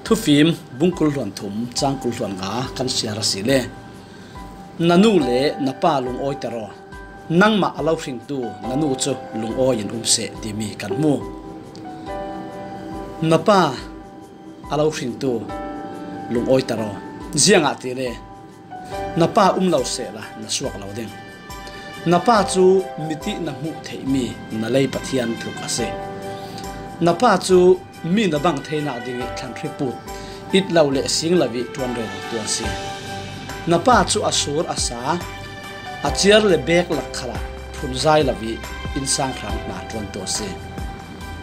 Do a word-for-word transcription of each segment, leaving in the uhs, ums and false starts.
Thufim bung kul hluan thum, cang kul hluan nga kan siar a si le, na nu le na pa lungawiter aw, nangmah a lo hringtu na nu cu lungawi in um seh timi kan hmu. Na pa a lo hringtu lungawiter aw, ziangahtile na pa um lo sehla na suak lo ding. Na pa cu mitih na hmuh theihmi na lei Pathian tluk a si. Na pa cu mi na bang theinak ding i thlanhri put it lo le sing lo i ṭuan rero tu a si. Na pa cu a sur a sa, a ciar le bek lak khalah phunzai lo i innsang hrang hna ṭuan tu a si.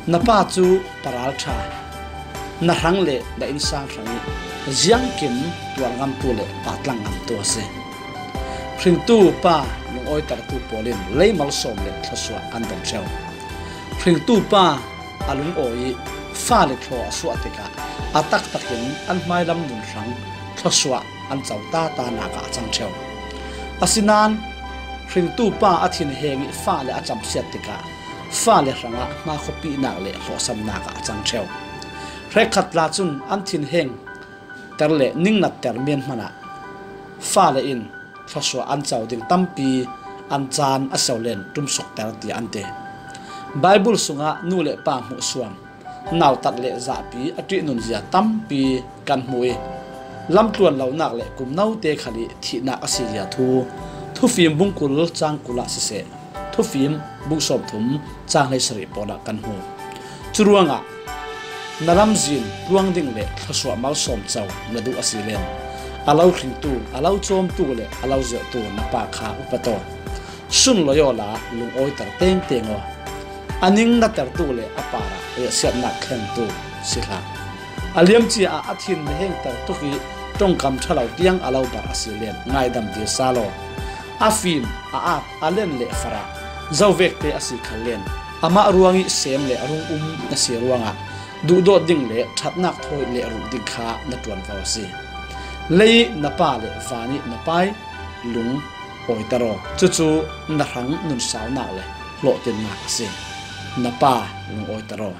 Na pa cu paralṭha, na hrang le na innsang hrang i ziangkim tuar ngamtu le pahtlang ngamtu a si. Hringtu pa lungawitertu pawl in lei malsawm le thluasuah an don ṭheu. Hringtu pa a lungawi i fale thlaw a suah tikah a taktakin an hmailam nun hrang thluasuah an co tata nak ah a cang ṭheu. Asinain hringtu pa a thinheng i fale a camsiat tikah fale hrangah hna khuapihnak le hlawhsamnak ah a cang ṭheu. Hrekkhat tla cun an thinheng ter le ningnatter men hmanh ah fale in thluasuah an co ding tampi an caan a siolen ṭumsukter tiah an ti. Baibal sungah nu le pa hmuhsuam, nautat le zahpi a ṭihnunzia tampi kan hmu i, lamtluan lonak le kum note khal i thihnak a sizia thu Thufim bung kul cang kul ah siseh, Thufim bung sawmthum cang hleisarih pawl ah kan hmu. Curuangah na lamzin tluang ding le thluasuah malsawm co na duh a si len, a lo hringtu, a lo cawmtu le a lo zirhtu na pa kha upat aw. Sunlawi awla lungawiter tengteng aw. A ning na tertu le a parah riahsiatnak thlengtu si hlah. A liamcia ah a thin na hengter tuk i ṭongkam ṭha lo tiang a lo barh a si len ngaidam dil sal aw. A fim, a at, a len le farah zovekte a si khal len amah ruang i sem le rung um na si ruangah duhdawt ding le ṭhatnak thawi le ruh ding kha na ṭuanvo a si. Lei i na pa le van i na pa i lung awiter aw. Cucu na hrang nunsaunak le hlawhtinnak a si. Na pa lungawiter aw.